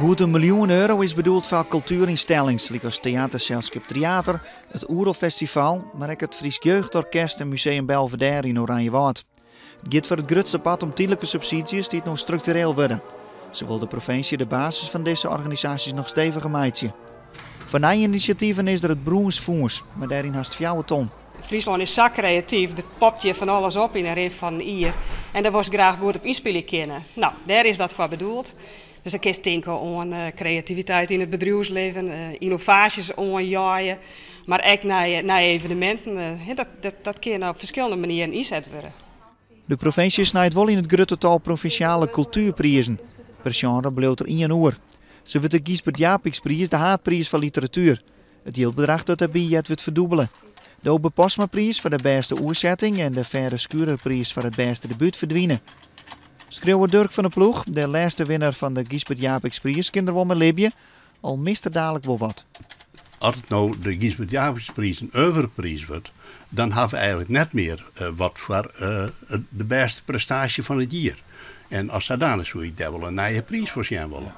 Goed in miljoen euro is bedoeld foar kultuerynstellings lykas teaterselskip Tryater, it Oerolfestival, mar ek it Frysk Jeugdorkest en Museum Belvédère yn Oranjewâld. It giet foar it grutste part om tydlike subsydzjes dy't no struktureel wurde. Sa wol de provinsje de basis fan dizze organisaasjes noch steviger meitsje. Foar nije inisjativen is der it Brûnsfûns, mei dêryn hast fjouwer ton. Fryslân is sa kreatyf, der popt hjir fan alles op yn 'e rin fan in jier en dêr wolst graach goed op ynspylje kinne. No, dêr is dat foar bedoeld. Dus dan kinst tinke oan kreativiteit yn it bedriuwslibben, ynnovaasjes oanjeie, mar ek nije eveneminten. Dat kin op ferskillende manieren ynset wurde. De provinsje snijt wol yn it grutte tal provinsjale kultuerprizen. Per sjenre bliuwt der ien oer. Sa wurdt de Gysbert Japicxpriis de haadpriis foar literatuer. It jildbedrach dat dêrby heart wurdt ferdûbele. De Obe Postmapriis foar de bêste oersetting en de Fedde Schurerpriis foar it bêste debút ferdwine. Skriuwer Durk van der Ploeg, de lêste winner fan de Gysbert Japicxpriis, kin der wol mei libje, al mist er dalik wol wat. As it no de Gysbert Japicxpriis in oeuvrepriis wurdt, dan hawwe we eigenlik net mear wat foar de bêste prestaasje fan it jier. En as sadanich soe ik dêr wol in nije priis foar sjen wolle.